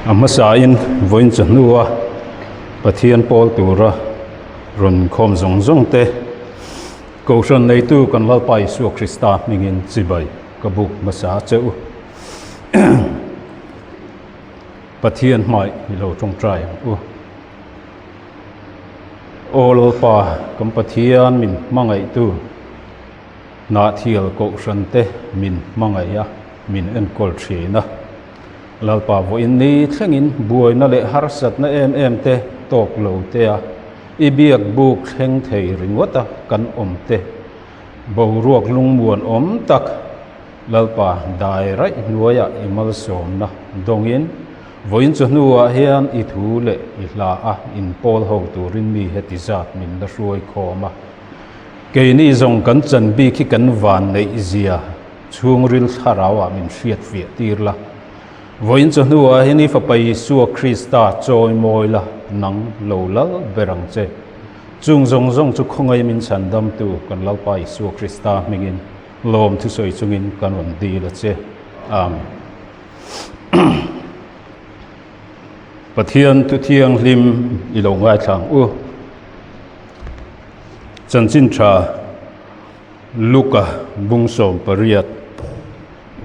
A hmasain vawiin chawhnua Pathian pawl tura rawn khawm zawng zawng te Kohhran neitu kan Lalpa Isua Krista hmingin chibai ka buk hmasa che u. Pathian hmai i lo tawngtai ang u. Aw Lalpa, kan Pathian min hmangaihtu, Hnahthial Kohhran te min hmangaih a, min enkawl thin a. Lalpa vawiin ni thlengin buaina leh harsatna em em te tawk lo te a, i biak buk thleng thei ringawt a kan awm te, boruak lungmuan awm tak Lalpa dai raih hnuaiah i malsawmna dawngin vawiin chu hnuah hian i thu leh i hla a inpawl ho turin mi heti zat min la hruai khawm a. Keini zawng kan chan bik hi kan van neih zia chhungril thlarauah min hriat fiah tir la. Vawiin chu hnuah hian i Fapa Isua Krista chawi mawi la, nang lo lal ber ang che. Chung zawng zawng chu khawngaih min chhandamtu kan Lalpa Isua Krista hmingin lawm thusawi chungin kan rawn dil a che. Amen. Pathian thu thianghlim i lo ngaithla ang u. Chanchin tha Luka bung 18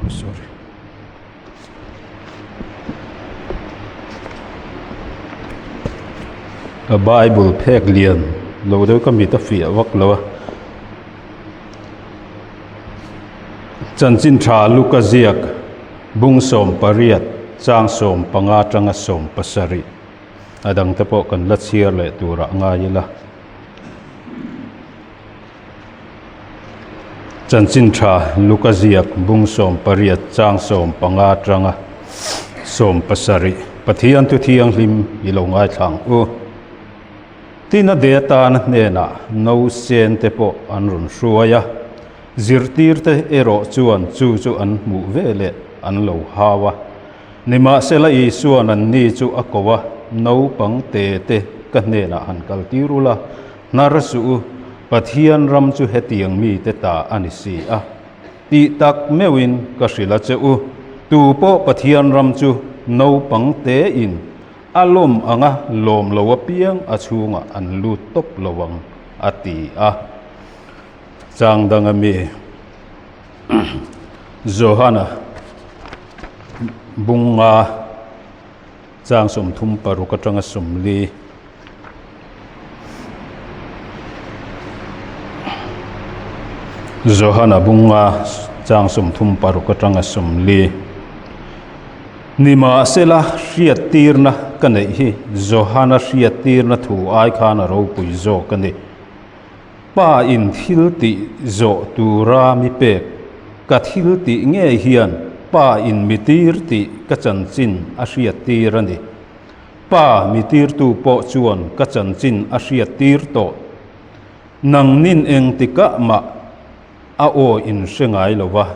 sorry a bible phek lian lo deuh ka mit a fiah vak lo a chanchin tha Luka ziak bung 18 chang 15 atanga 17 A dangte pawh kan la chhiar leh turah ngai ila. Chanchin tha Luka ziak bung 18 chang 15 atanga 17 Pathian thu thianghlim i lo ngaithla ang u. Tin a de atana hnenah nausen te pawh an rawn hruai a, zirtirte erawh chuan chu chu an hmuh veleh an lo hau a. Nimahsela Isua'n anni chu a ko a, Naupang te te ka hnenah han kal tir ula, hnar suh u, Pathian ram chu hetiang mite ta a ni si a. Tih tak meuhin ka hrilh a che u, tu pawh Pathian ram chu naupang tein a lawm anga lawm lo apiang a chhungah an lut tawp lo ang, a ti a. Chang dang ami Johana bunga chang 36 atanga 40 Johana bunga chang 36 atanga 40 Nimahsela hriattirna ka neih hi Johana hriattirna thu ai khan a ropui zawk a ni. Pa in thil tih zawh tura mi pek, ka thil tih ngei hian Pa in mi tir tih ka chanchin a hriat tir a ni. Pa mi tirtu pawh chuan ka chanchin a hriat tir tawh. Nangnin engtikah mah a aw in hre ngai lo va,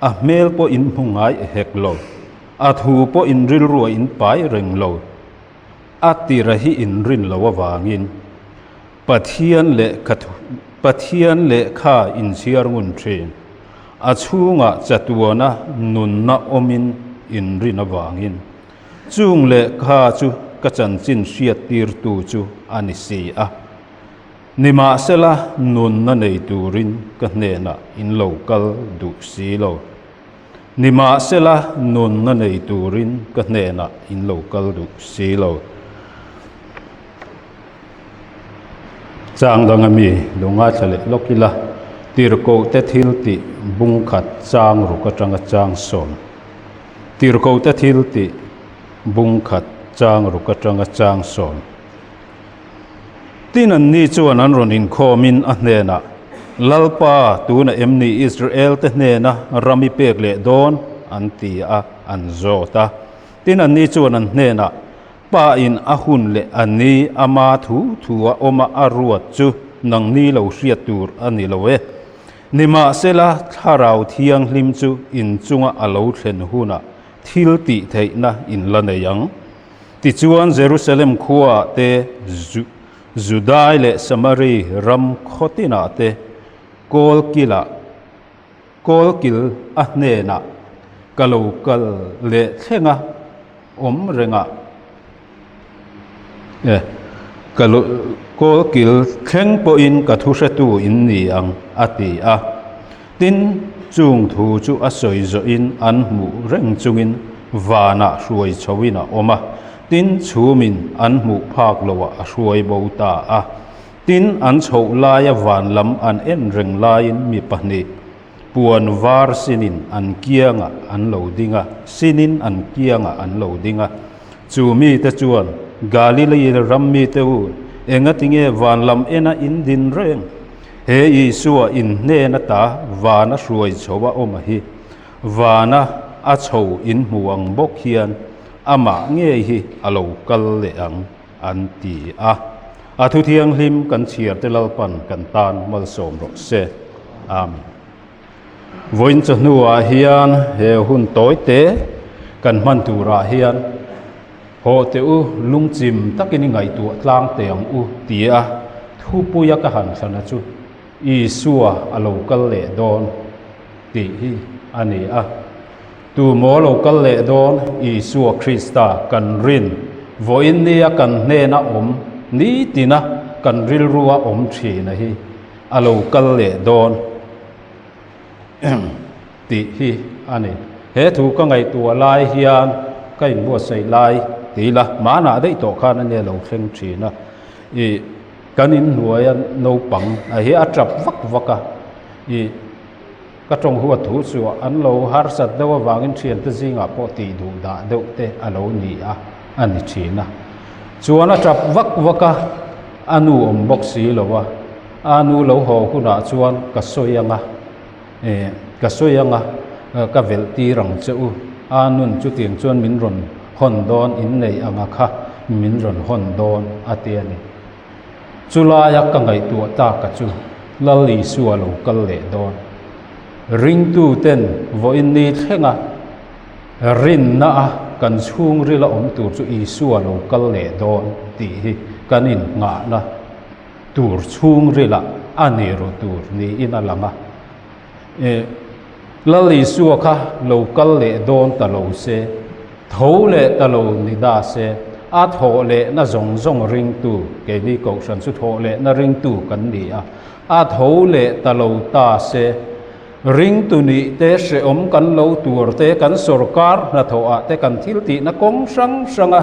a hmel pawh in hmu ngai hek lo, a thu pawh in rilruah in pai reng lo. A tira hi in rin lo avangin Pathian lehkha Pathian lehkha inchhiar ngun thin. A chhungah chatuana nunna awmin inrin avangin chung lehkha chu ka chanchin hriattirtu chu a ni si a. Nimahsela nunna nei turin ka hnenah in lo kal duh si lo. Nimahsela nunna nei turin ka hnenah in lo kal duh si lo. Chang danga mi lo ngaithla leh lawk ila, Tirhkohte thil tih bung khat chang ruk atanga chang sawm. Tirhkohte thil tih bung khat chang ruk atanga chang sawm. Tin anni chuan an rawn inkhawmin a hnenah, Lalpa, tuna em ni Israel-te hnena ram i pek leh dawn? an ti a, an zawt a. Tin anni chuan an hnenah, Pa in a hun leh a ni ama thu thu a awma a ruat chu nangni lo hriat tur a ni lo e. Nimahsela, Thlarau Thianghlim chu inchunga a lo thlen hunah thil tih theihna in la nei ang. Tichuan, Jerusalem khuaah te, Judai leh Samari ram khaw tinah te, kawlkilah, kawlkil a hnenah ka lo kal leh thleng a. awm rengah e ka kawlkil thleng pawhin ka thu hretu in ni ang a ti a. Tin, chung thu chu a sawi zawhin an hmuh reng chungin vanah hruai chhoin a awm a, tin, chhumin an hmuh phak loah a hruai bo ta a. Tin, an chhoh laia van lam an en reng laiin mi pahnih puan var sinin an kiangah an lo ding a, sinin an kiangah an lo ding a. Chu mite chuan, Galilei ram mite u, engatinge van lam ena in din reng? He Isua in hnen ata vana hruai chho a awm a hi, vana a chho in hmu ang bawk hian amah ngei hi a lo kal leh ang, an ti a. A thu thianghlim kan chhiar te Lalpan kan tan malsawm rawh se. Amen. Vawiin chawhnuah hian he hun tawi te kan hman turah hian Haw teh u, lungchim takin i ngaihtuah tlang teh ang u tia thupuia ka han thlana chu Isua a lo kal leh dawn tih hi a ni a. Tu maw lo kal leh dawn? Isua Krista kan rin vawiin nia kan hnena awm nitina kan rilrua awm thina hi a lo kal leh dawn. Tih hi a ni. He thu ka ngaihtuah lai hian ka inbuatsaih lai ti ila hmanah daih tawh khan a nia lo thleng thin a. Ih kan inhnuaia naupang a hi a tap vak vak a, ih ka tawng huat thu chu an lo harsat deuh avangin thiante zingah pawh tih duh dah deuh te a lo ni a, a ni thin a. Chuan a tap vak vak a, a nu awm bawk si lo a, a nu lo haw hunah chuan ka sawi ang a. Eh, ka sawi anga, ka velh tir ang che u. A nun chutiang chuan min rawn hawn dawn, inneih anga kha min rawn hawn dawn a ti a ni. Chulaia ka ngaihtuah taka chu Lal Isua lo kal leh dawn. Ringtu ten vawiin ni thlenga rinna a kan chhungrila awm tur chu Isua lo kal leh dawn tih hi kan innghahna tur chhungrilah a ni ru tur niin a lang a. Eh, Lal Isua kha lo kal leh dawn ta lo se, tho leh ta lo ni da se, a thawh lehna zawng zawng ringtu, keini Kohhran chu thawh lehna ringtu kan ni a, a tho leh ta lo ta se, Ringtu nih te, hrehawm kan lo tur te, kan sorkar hnathawhah te, kan thil tihna kawng hrang hranga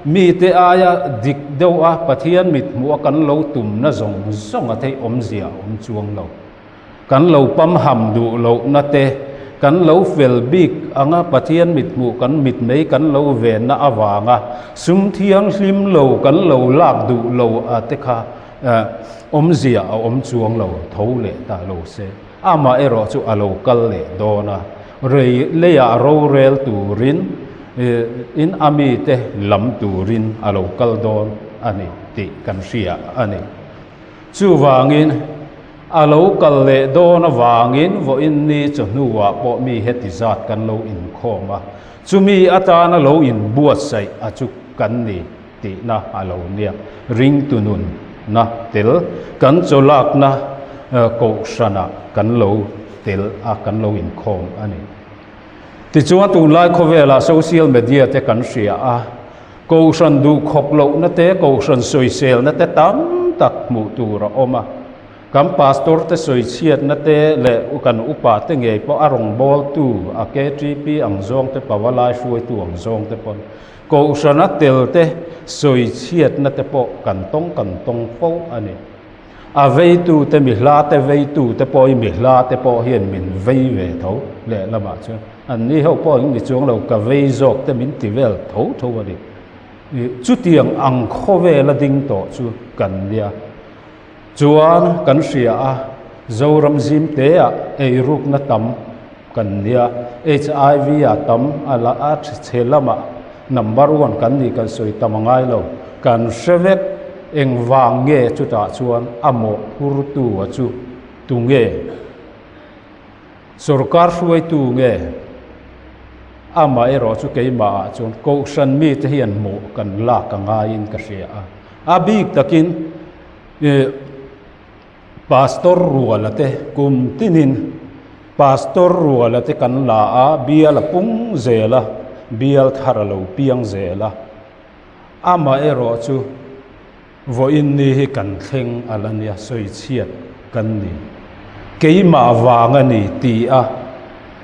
mite aia dik deuh a Pathian mithmuh a kan lo tumna zawng zawng a theih awmzia a awm chuang lo. Kan lo pamham duh lohna te, kan lo fel bik anga Pathian mithmuh kan mitmei kan lo venna avanga sum thianghlim lo kan lo lak duh lo a te kha awmzia a awm chuang lo tho leh ta lo se. Amah erawh chu a lo kal leh dawn a, rei leiah rorel turin in a mite lam turin a lo kal dawn a ni tih kan hria a ni. Chuvangin a lo kal leh dawn avangin vawiin ni chawhnuah pawh mi heti zat kan lo inkhawm a, chumi atana lo inbuatsaih a chu kan ni tihna a lo nia. Ringtu nunna tel kan chawlakna kohhranah kan lo tel a, kan lo inkhawm a ni. Tichuan tunlai khawvelah social media te kan hria a, kohhran duhkhawp lohna te, kohhran sawiselna te tam tak hmuh tur a awm a. Kan pastor te sawichhiatna te leh kan upa te ngei pawh a rawngbawltu a KTP ang zawng te Pawalai hruaitu ang zawng te pawn Kohhrana tel te sawichhiatna te pawh kan tawng kan tawng fo a ni. A veitu te mi hla te veitu te pawh hi mi hla te pawh hian min vei ve tho lehlamah chuan an ni ho pawh ni chuang lo ka vei zawk te min ti vel tho tho a ni. Chutiang ang khawvela ding tawh chu kan nia. Chuan kan hria a, Zoram zimteah eirukna tam kan nia, HIV a tam a la a chhe lamah number one kan ni kan sawi tam a ngai lo, kan hre vek engvang nge chutah chuan a mawhphurtu a chu tunge? Sorkar hruaitu nge? Amah erawh chu keimahah chuan Kohhran mite hian hmuh kan lak a ngaiin ka hria a. A bik takin ih Pastor Ruala te kum tinin Pastor Ruala te kan la a, bial a pung zel a. bial thar a lo piang zel a. Amaherawhchu vawiin ni hi kan thleng a la nia, sawichhiat kan ni. Keimah vang a ni ti a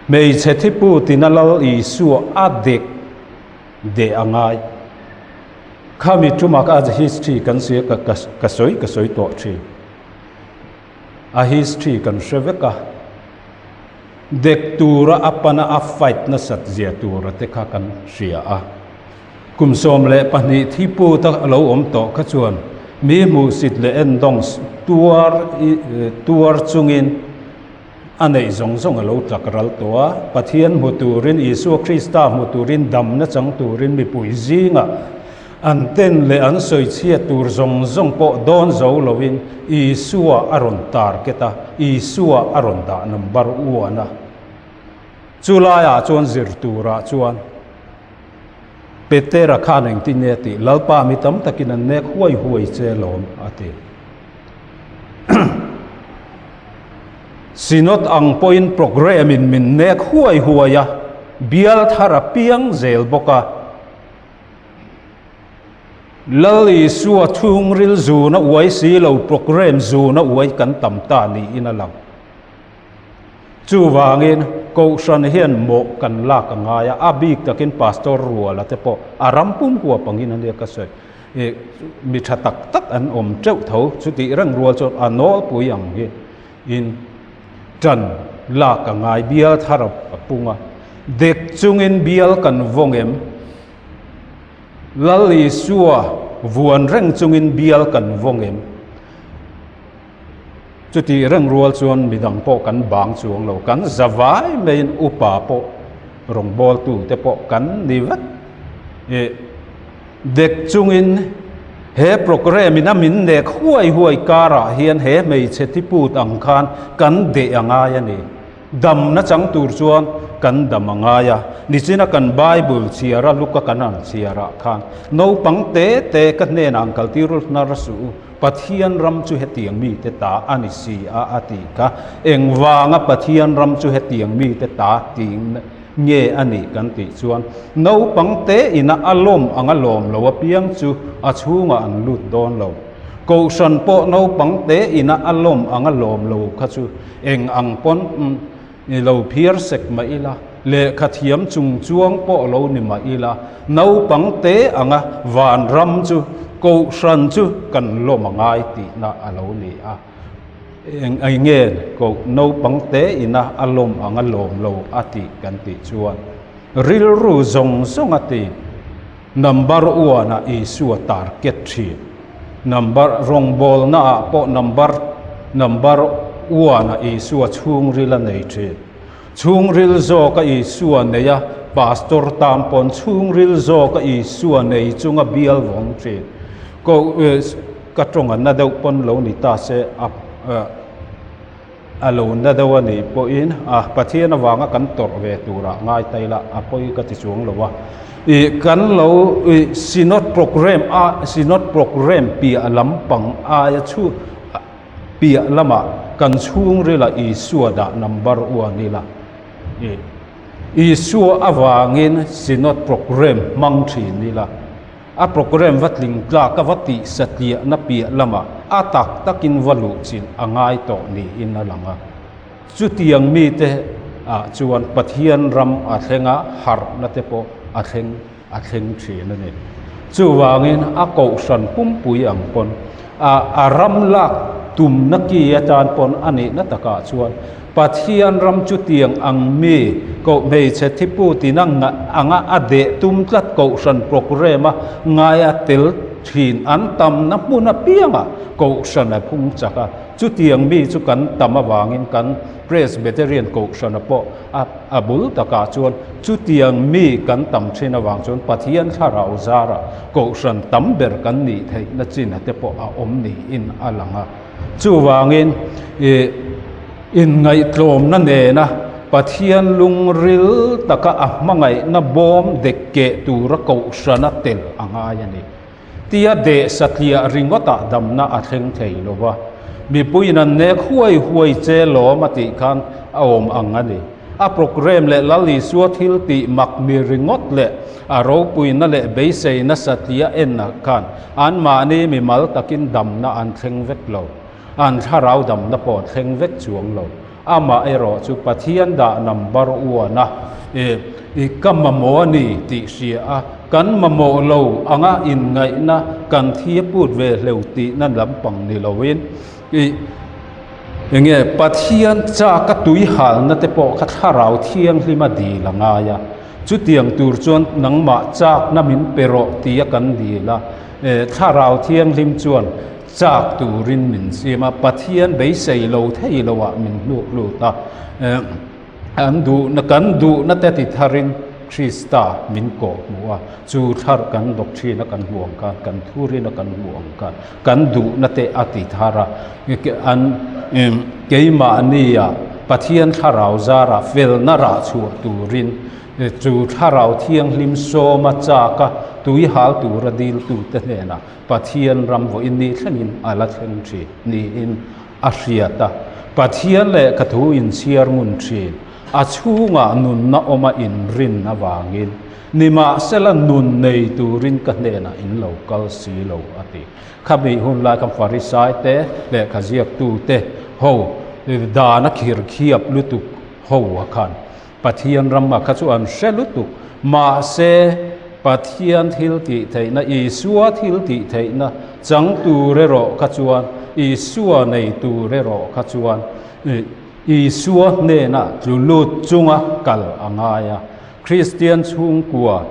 hmeichhe thipu tina Lal Isua a dek deh a ngai. Khami tumah ka history kan sawi a, ka sawi ka sawi tawh thin. A history kan hre vek a, dek tura a pana a fight nasat zia tura te kha kan hria a. Kum 12 thi put a lo awm tawh kha chuan mi hmuhsit leh endawng tuar tuar chungin a neih zawng zawng a lo tlak ral tawh a. Pathian hmu turin, Isua Krista hmu turin, damna chang turin mipui zingah An ten leh an sawichhiat tur zawng zawng pawh dawn zo loin Isua a rawn target a, Isua a rawn dah number one a. Chu laiah chuan zir turah chuan Petera khan engtin nge a tih? Lalpa mi tam takin an nek huai huai che lawm a ti. Synod ang pawhin programme in min nek huai huai a, bial thar a piang zel bawk a. Lal Isua chhungril zuna uai si lo programme zuna uai kan tam ta niin a lang. Chuvangin Kohhran hian mawh kan lak a ngai a, a bik takin Pastor Ruala te pawh a ram pum huap angin a nia ka sawi. Ih mi tha tak tak an awm teuh tho, chutih reng rual chuan a nawlpui ang hi in tan lak a ngai bial thar a pung a, dek chungin bial kan vawng em? Lal Isua vuan reng chungin bial kan vawng em? Chutih reng rual chuan midang pawh kan bang chuang lo, kan za vai maiin upa pawh rawngbawltu te pawh kan ni vek. Ih dek chungin he programme in a min nek huai huai karah hian he hmeichhe tiput ang khan kan deh a ngai a ni. Damna chang tur chuan kan dam a ngai a, nichina kan Bible chhiar a luka kan han chhiar ah khan naupang te te ka hnenah an kaltir rul hnar suh u, Pathian ram chu hetiang mite ta a ni si a a tih kha. Engvanga Pathian ram chu hetiang mite ta tih nge a nih kan tih chuan naupang te ina a lawm anga lawm lo apiang chu a chhungah an lut dawn lo. Kohhran pawh naupang te ina a lawm anga lawm lo kha chu Eng ang pawn ni lo phiar sek mah ila, lehkha thiam chung chuang pawh lo ni mah ila, naupang te anga vanram chu Kohhran chu kan lawm a ngai tihna a lo ni a. Eng nge koh naupang te ina a lawm anga lawm lo a tih kan tih chuan rilru zawng zawng a ti. Number one ah Isua target thin. Number rawngbawlna ah pawh number number one ah Isua chhungril a nei thin. Chhungril zawka Isua nei a, pastor tan pawn chhungril zawka Isua nei chunga bial vawng thin. Ko ka tawng a na deuh pawn lo ni ta se a A lo na deuh a nih pawhin a Pathian avanga kan tawrh ve turah ngai ta ila a pawi ka ti chuang lo a. Ih kan lo ih Synod programme a Synod programme piah lampang aia chhu piah lamah kan chhungrila Isua dah number one ila ih Isua avangin Synod programme hmang thin ila. A programme va tling tlak a va tih satliahna piah lamah a tak takin va luh chilh a ngai tawh niin a lang a. Chutiang mite ah chuan Pathian ram a thleng a, harhna te pawh a thleng a thleng thin a ni. Chuvangin a kohhran pumpui ang pawn a a ram lak tumna ki atan pawn a nihna takah chuan Pathian ram chutiang ang mi koh hmeichhe thipu tina anga a deh tum tlat kohhran programme a ngaia tel thin an tamna hmun apiangah kohhran a phung chak a. Chutiang mi chu kan tam avangin kan Presbyterian kohhrana pawh a a bul takah chuan chutiang mi kan tam thin avang chuan Pathian thlarau zarah kohhran tam ber kan nih theihna chin a te pawh a awm niin a lang a. Chuvangin ih inngaihtlawmna nena Pathian lungril taka a hmangaihna bawm dek keh tura kohhrana tel a ngai a ni. Tia deh satliah ringawtah damna a thleng thei lo va, mipuiin an nek huai huai che lawm a tih khan a awm ang a ni. A programme leh Lal Isua thil tih mak mi ringawt leh a ropuina leh beiseina satliah enah khan anmahni mimal takin damna an thleng vek lo. An thlarau damna pawh thleng vek chuang lo. Amah erawh chu Pathian dah number one a, i ka mamawh a ni tih hria a, kan mamawh lo anga inngaihna kan thi a put ve hleu tihna lampang ni loin i enge Pathian chak a tui halna te pawh kha thlarau thianghlim a dil a ngai a, chutiang tur chuan nangmah chakna min pe rawh tia kan dil a, thlarau thianghlim chuan Chak turin min siam a, Pathian beisei lo thei lo ah min hnuk lut a, an duhna kan duhna te ti tharin Krista min kawh hmuh a, chu thlar kan doctrine a kan hmuh ang khan, kan thurin a kan hmuh ang khan kan duhna te a ti thar a, an keimahni ah Pathian thlarau zarah felna rah chhuah turin chu thlarau thianghlim sawma chak a tui hal tura diltute hnenah Pathian ram vawiin ni thlengin a la thleng thin niin a hriat a. Pathian lehkha thu inchhiar ngun thin, a chhungah nunna awma inrin avangin, nimahsela nun nei turin ka hnenah in lo kal si lo, a ti. Khami hun lai khan Farisai te, lehkha ziaktu te ho dana khirkhiap lutuk ho a khan Pathian ramah kha chu an hre lutuk. Mahse, Pathian thil tih theihna, Isua thil tih theihna chang tur erawh kha chuan, Isua nei tur erawh kha chuan Isua hnenah tlu lut chunga kal a ngai a. Kristian chhungkua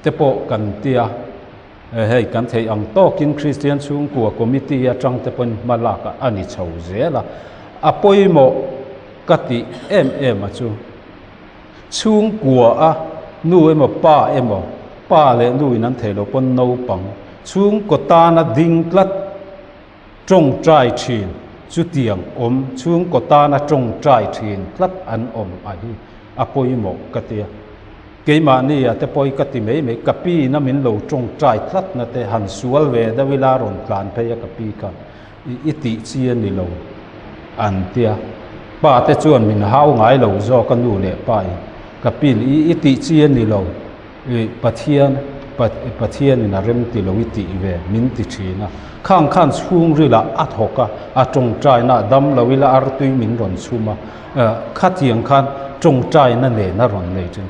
te pawh kan tia, hei kan theih ang tawkin Kristian chhungkua committee atang te pawhin hma lak a ni chho zel a. A pawimawh. Ka tih em em a chu. Chhungkua a nu emaw pa emaw, pa leh nu in an theih loh pawn naupang chhungkaw tana ding tlat tawngtai thin chutiang awm chhungkaw tana tawngtai thin tlat an awm a hi a pawimawh ka tia. Keimahni a te pawi ka ti mai mai, ka pi in a min lo tawngtai tlat na te han sual ve deuh ila rawn tlan phei a ka pi kha. I tih chi a ni lo an tia. Pa te chuan min hau ngai lo zawk a nu leh pa in ka pin i i tih chi a ni lo i Pathian Pathian in a rem ti lo i tih ve min ti thin a. Khang khan chhungril ah a thawk a, a tawngtaina a dam lo ila artui min rawn chhum a, khatiang khan tawngtaina nen a rawn nei thin.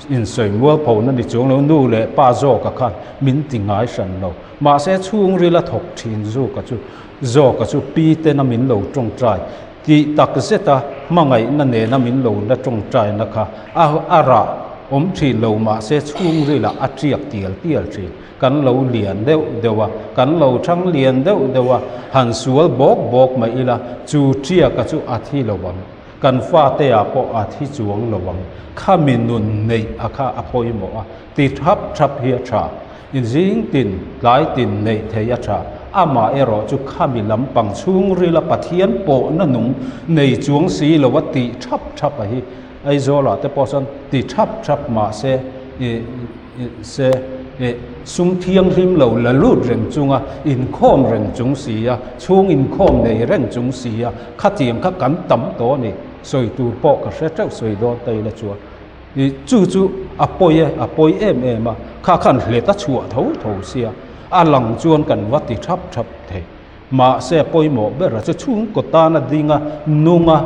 Insawi mualphona ni chuang lo nu leh pa zawk a khan min ti ngai hran lo. Mahse chhungril a thawk thin Zuka chu Zawka chu pi tena min lo tawngtai tih tak zeta hmangaihna nena min lo la tawngtaina kha a a rah awm thin lo mahse chhungrilah a tiak tial tial thin. Kan lo lian deuh deuh a, kan lo thang lian deuh deuh a, han sual bawk bawk mai ila chu tiaka chu a thi lo ang. Kan fateah pawh a thi chuang lo ang. Khami nun neih a kha a pawimawh a, ti thap thap hi a tha. Zing tin, tlai tin neih theih a tha. Amah erawh chu khami lampang chhungrila Pathian pawhna nung nei chuang si lo a tih thap thap a hi. Aizawlah te pawh chuan ti thap thap mahse i se i sum thianghlim lo la lut reng chunga inkhawm reng chung si a, chhung inkhawm nei reng chung si a, khatiang kha kan tam tawh a ni. Sawi tur pawh ka hre teuh sawi dawn ta ila chuan. I chu chu a pawi e, a pawi em em a, kha khan hlet a chhuah tho tho sia, a lang chuan kan va ti thap thap thei. Mahse a pawimawh ber a chu chhungkaw tana dinga nunga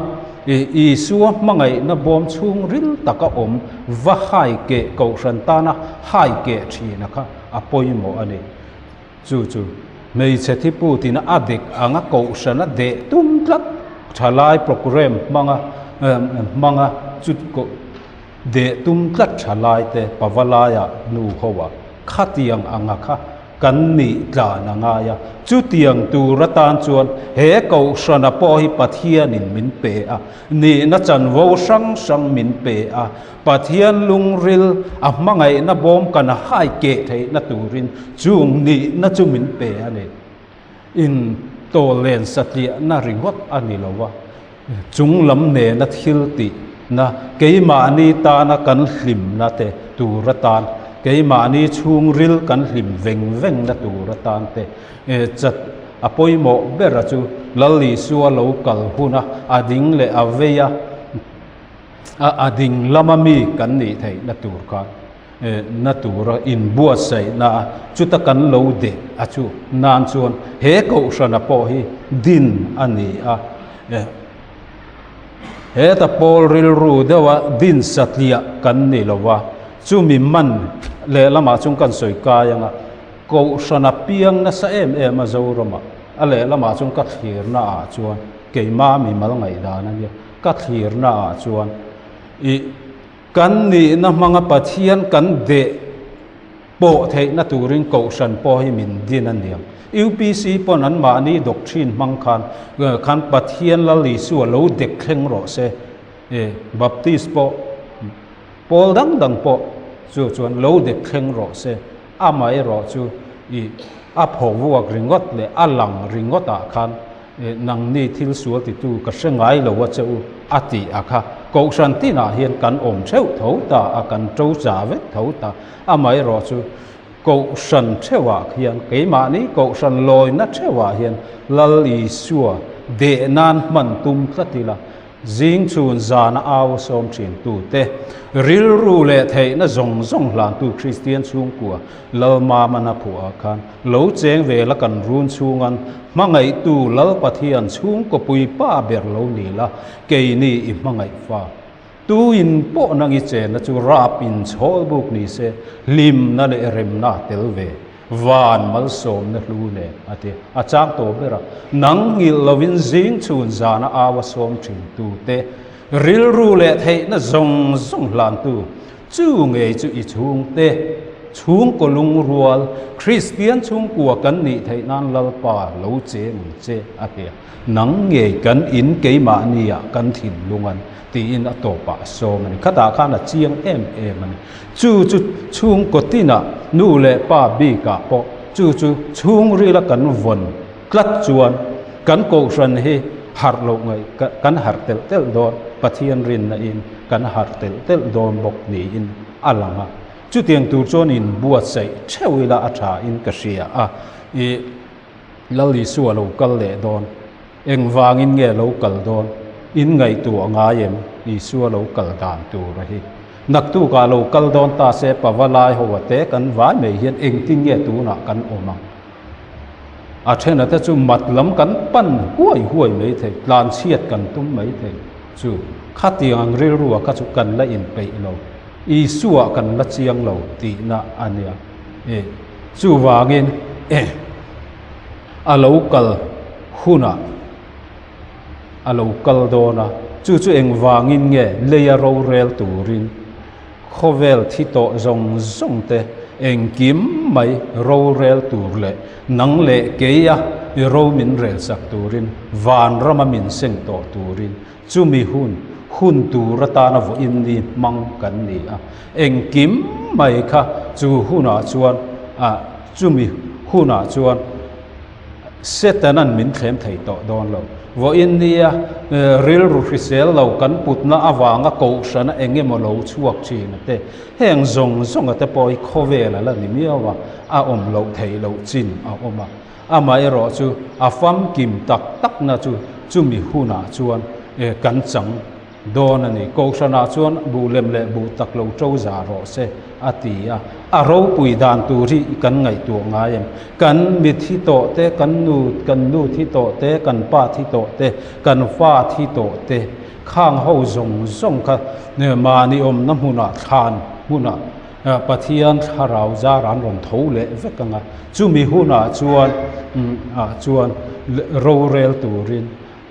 i Isua hmangaihna bawm chhung ril taka awm va hai keh kohhran tana hai keh thina kha a pawimawh a ni. Chu chu hmeichhe thipu tina a dik anga kohhran a deh tum tlat thalai programme hmanga hmanga chu deh tum tlat thalai te pavalai ah nu ho ah khatiang anga kha kan nih tlan a ngai a. Chutiang tur atan chuan he kohhrana pawh hi Pathianin min pe a, nihna chanvo hrang hrang min pe a. Pathian lungril a hmangaihna bawm kan hai keh theihna turin chung nihna chu min pe a ni. In tawllen satliahna ringawt a ni lo a, chung lam nena thil tihna, keimahni tana kan hlimna te tur atan, keimahni chhungril kan hlim veng vengna tur atan te chat a pawimawh ber a chu Lal Isua lo kal huna a ding leh a vei a. A ding lama mi kan nih theihna tur kha na tura inbuatsaihna a chuta kan lo deh a chu nan chuan he kohhrana pawh hi din a ni a. Heta pawl rilru deuha din satliah kan ni lo a, chumi man lehlamah chuan kan sawi kai ang a, kohhrana piang nasa em em a Zoramah a lehlamah chuan ka thlirna ah chuan keimah mimal ngaihdan a nia. Ka thlirna ah chuan i kan nihna hmanga Pathian kan deh pawh theihna turin kohhran pawh hi min din a niang. UPC pawn an mahni doctrine hmang khan khan Pathian Lal Isua lo dek thleng rawh se. E Baptist pawh pawl dang dang pawh chu chuan lo dek thleng rawh se. Amaherawh chu i a phawvuak ringawt leh a lang ringawt ah khan Nangni thil sual titu ka hre ngai lo a che u, a ti a kha. Kohhran tinah hian kan awm theuh tho ta a, kan to za vek tho ta. Amaherawh chu Kohhran theuhah hian, keimahni Kohhran lawina theuhah hian Lal Isua deh nan hman tum tlat ila, Zing chhun zana au a sawm thin tute, rilru leh theihna zawng zawng hlantu Kristian chhungkua Lalmamana phuah khan lo cheng ve la kan run chhungan hmangaihtu Lal Pathian chhungkaw puipa ber lo ni la, keini i hmangaih fa. Tuin pawh nang i chenna chu rap in chhawl buk ni se, hlimna leh remna tel ve. Van malsawmna hlu nen a ti. A chang tawh ber a, nang nghilh lovin zing chhun zana au a sawm thin tute, rilru leh theihna zawng zawng hlantu, chu ngei chu i chhungte, chhungkaw lungrual, Kristian chhungkua kan nih theih nan Lalpa lo cheng ang che a ti a. Nang ngei kan in keimahnia kan thinlung an tiin a tawpah a sawm a ni. Khatah khan a chiang em em a ni. Chu chu chhungkaw tinah nu leh pa bikah pawh chu chu chhungrila kan vawn tlat chuan kan kohhran hi harh loh ngaih kan harh telh telh dawn, Pathian rinna in kan harh telh telh dawn bawk niin a lang a. Chutiang tur chuan inbuatsaih theuh ila a tha in ka hria a. Ih. Lal Isua lo kal leh dawn. Engvangin nge lo kal dawn? In ngaihtuah ngai em? Isua lo kal dan tur a hi. Naktukah lo kal dawn ta se pava lai ho a te kan vai mai hian engtin nge tunah kan awm ang? A thena te chu mat lam kan pan huai huai mai thei, tlanchhiat kan tum mai thei. Chu khatiang ang rilrua kha chu kan la inpeih lo. Isua kan la chiang lo tihna a nia. E, chuvangin e, a lo kal hunah a lo kal dawn a, chu chu engvangin nge leia rorel turin khawvel thi tawh zawng zawng te engkim mai rorel tur leh nang leh keia i ro min relsak turin vanrama min seng tawh turin Chumi hun, hun tur atana vawiin ni hmang kan ni a, engkim mai kha chu hunah chuan, ah, chumi hunah chuan Setanan min thlem thei tawh dawn lo. Vawiin nia rilru hrisel lo kan putna avanga kohhrana eng emaw lo chhuak thin a te, heng zawng zawnga te pawh hi khawvel a la ni miau a, a awm loh theih loh chin a awm a. Amaherawh chu a famkim tak takna chu chumi hunah chuan kan chang dawn a ni. Kohhranah chuan buh lem leh buh tak lo to za rawh se a ti a. A ropui dan tur hi kan ngaihtuah ngai em? Kan mi thi tawh te, kan nu kan nu thi tawh te, kan pa thi tawh te, kan fa thi tawh te, khang ho zawng zawng kha mahni awmna hmunah thlan hmunah Pathian thlarau zar an rawn tho leh vek ang a, chumi hunah chuan ah chuan rorel turin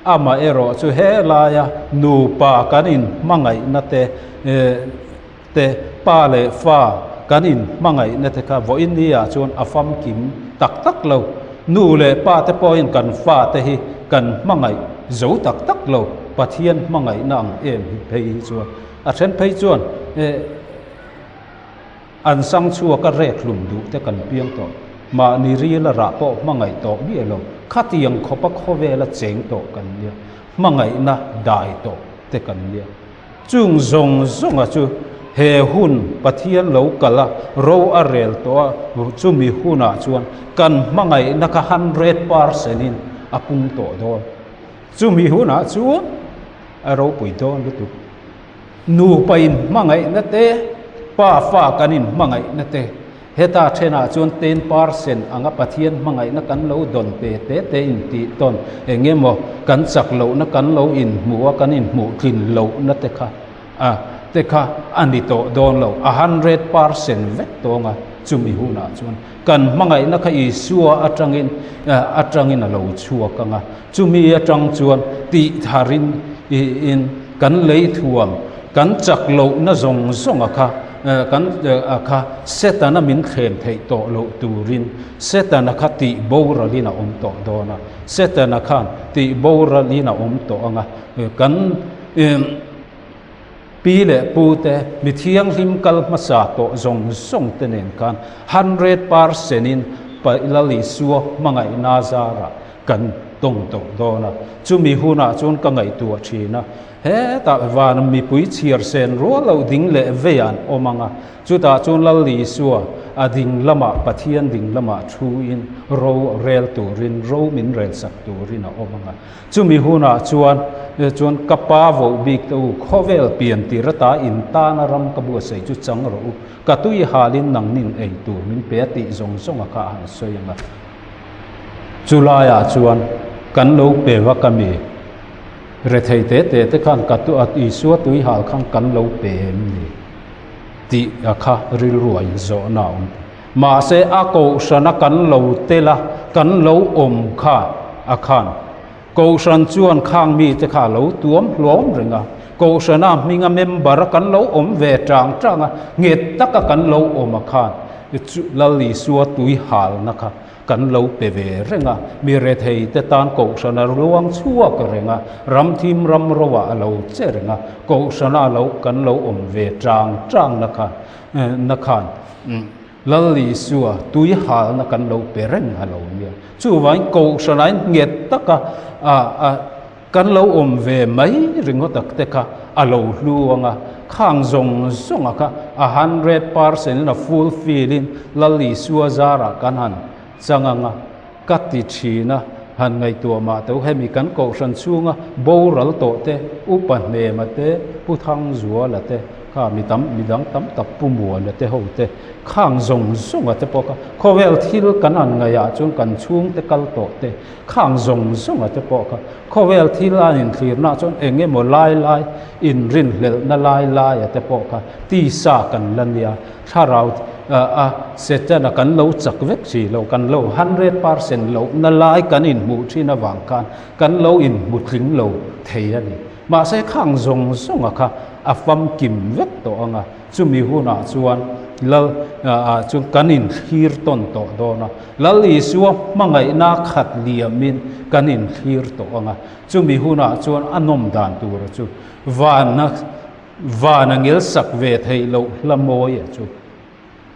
amah erawh chu he laia nupa kan inhmangaihna te te pa leh fa kan inhmangaihna te kha vawiin ni ah chuan a famkim tak tak lo. Nu leh pa te pawhin kan fa te hi kan hmangaih zo tak tak lo, Pathian hmangaihna ang em hi phei hi chuan a then phei chuan An sang chhuak a rek hlum duh te kan piang tawh. Mahni ril a rah pawh hmangaih tawh miah lo. Khatiang khawpa khawvela cheng tawh kan nia. Hmangaihna dai tawh te kan nia. Chung zawng zawnga chu he hun Pathian lo kal a, ro a rel tawh a, chumi hunah chuan kan hmangaihna kha 100% in a pung tawh dawn. Chumi hunah chuan a ropui dawn lutuk. Nupa inhmangaihna te, pa fa kan inhmangaihna te, heta thenah chuan 10% anga Pathian hmangaihna kan lo dawn te te te intih tawn eng emaw kan chak lohna kan lo inhmuh a, kan inhmuh tlin lohna te kha a te kha a ni tawh dawn lo, a 100% vek tawng a, chumi hunah chuan kan hmangaihna kha Isua atangin atangin a lo chhuak ang a, chumi atang chuan tih tharin in kan lei thuam kan chak lohna zawng zawng a kha kan a kha Setana min thlem theih tawh loh turin Setana kha tih boralin a awm tawh dawn a, Setana khan tih boralin a awm tawh ang a, kan Pi leh pu te, mi thianghlim kal hmasa tawh zawng zawng te nen khan 100% in Lal Isua hmangaihna zarah kan tawng tawh dawn a. Chumi hunah chuan ka ngaihtuah thin a, hetah van mipui chhiar sen rual lo ding leh vei an awm ang a, chutah chuan Lal Isua a ding lamah Pathian ding lamah thu in ro rel turin, ro min relsak turin a awm ang a. Chumi hunah chuan chuan ka pa voh bik te u, khawvel pian tir ata in tana ram ka buatsaih chu chang rawh u, ka tui halin nangnin ei tur min pe a tih zawng zawng a kha a han sawi ang a. Chu laiah chuan kan lo pe vak a mi? Rethei te te te khan ka Isua tui hal khan kan lo pe em ni? Tih a kha rilru a inzawhna a awm. Mahse a kohhrana kan lo tel a, kan lo awm kha a khan. Kohhran chuan khang mite kha a lo tuam hlawm reng a, kohhrana hminga member a kan lo awm ve tang tang a, nghet taka kan lo awm a khan chu Lal Isua tui halna kha kan lo pe ve reng a, mi rethei te tan kohhrana ruang chhuak reng a, ram thim ram roah a lo che reng a, kohhrana lo kan lo awm ve tang tang na kha na khan Lal Isua tui halna kan lo pe reng a lo nia. Chuvangin Kohhranain nghet taka kan lo awm ve mai ringawt tak te kha a lo hlu ang a, khang zawng zawnga kha a 100% in a fulfill in Lal Isua zarah kan han chang ang a. Ka ti thin a, han ngaihtuah mah teuh hemi kan Kohhran chhunga boral tawh te, Upa Hnema te, Pu Thangzuala te, kha mi tam mi dang tam tak Pu Muana te ho te, khang zawng zawnga te pawh kha khawvel thil kan han ngaihah chuan kan chhungte kal tawh te, khang zawng zawnga te pawh kha khawvel thil a inthlirnaah chuan eng emaw lai lai inrinhlelhna lai laia te pawh kha tisa kan la nia. Thlarau a Setana kan lo chak vek si lo, kan lo 100% lohna lai kan inhmuh thin avang khan kan lo inhmu tling lo thei a ni. Mahse khang zawng zawnga kha a famkim vek tawh ang a, chumi hunah chuan Lal ah chuan kan inthlir tawn tawh dawn a, Lal Isua hmangaihna khat liamin kan inthlir tawh ang a, chumi hunah chuan a nawm dan tura chu vanna Van a ngel sak ve theih loh hla mawi a chu.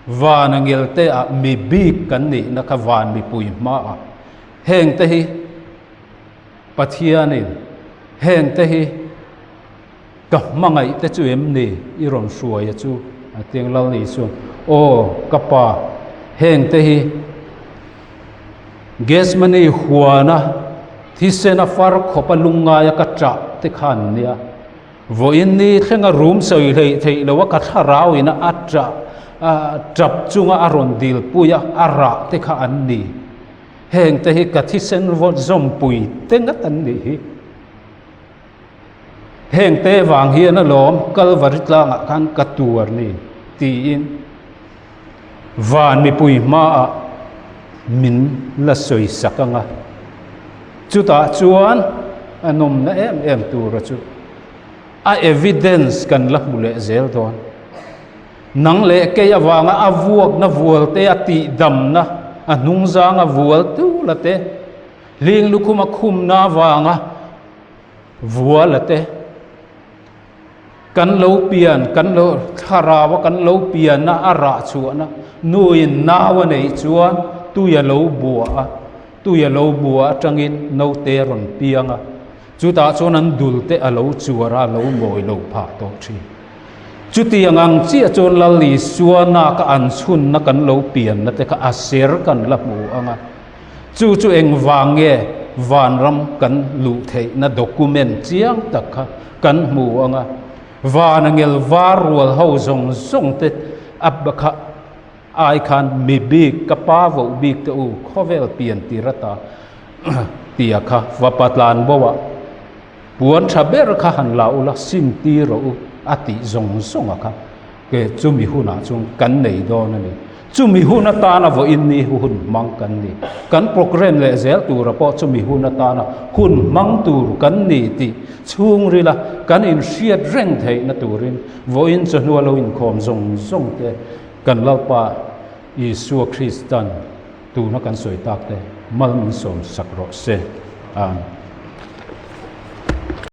Van a ngel te ah mi bik kan nihna kha van mipui hma ah heng te hi Pathianin heng te hi ka hmangaih te chu em ni i rawn hruai a chu a tiang Lal Isuan aw ka pa heng te hi Gethsemane huana thisena far khawpa lungngaia ka ṭah te khan nia. Vawiin ni thlenga rum sawi hleih theih loh a ka thlarau ina a ṭah a ṭap chunga a rawn dilpui a, a rah te kha an ni. Heng te hi ka thisen vawt zawmpui te ngat an nih hi. Heng te vang hian alawm Kalvari tlangah khan ka tuar ni tiin van mipui hmaah min la sawi sak ang a. Chutah chuan a nawmna em em tura chu a evidence kan la hmu leh zel dawn. Nang leh kei avanga a vuakna vual te, a tihdamna, a hnungzanga vual tu la te, hling lukhuma khumna avanga vual a te, Kan lo pian, kan lo thlarau a kan lo pian a, a rah chhuahna nuin nau a neih chuan tui a lo bua a, tui a lo bua atangin naute a rawn piang a, chutah chuan an dul te a lo chuar a, a lo mawi lo phah tawh thin. Chutiang ang chiah chuan Lal Isua naka an chhunna kan lo pianna te kha a ser kan la hmu ang a, Chu chu engvang nge vanram kan luh theihna document chiang tak kha kan hmu ang a. Van angel var rual ho zawng zawng te a kha ai khan mi bik ka pa voh bik te u khawvel pian tir ata tia kha vapa tlan bo ah puan tha ber kha han la ula sim tir rawh u a tih zawng zawng a kha ke chumi hunah chuan kan nei dawn a ni. Chumi hun atana vawiin ni hu hun hmang kan ni. Kan programme leh zel tura pawh chumi hun atana hun hmang tur kan ni tih chhungrila kan inhriat reng theihna turin vawiin chawhnu a lo inkhawm zawng zawng te kan Lalpa Isua Kristan tuna kan sawi tak te mal min sawm sak rawh se. Amen.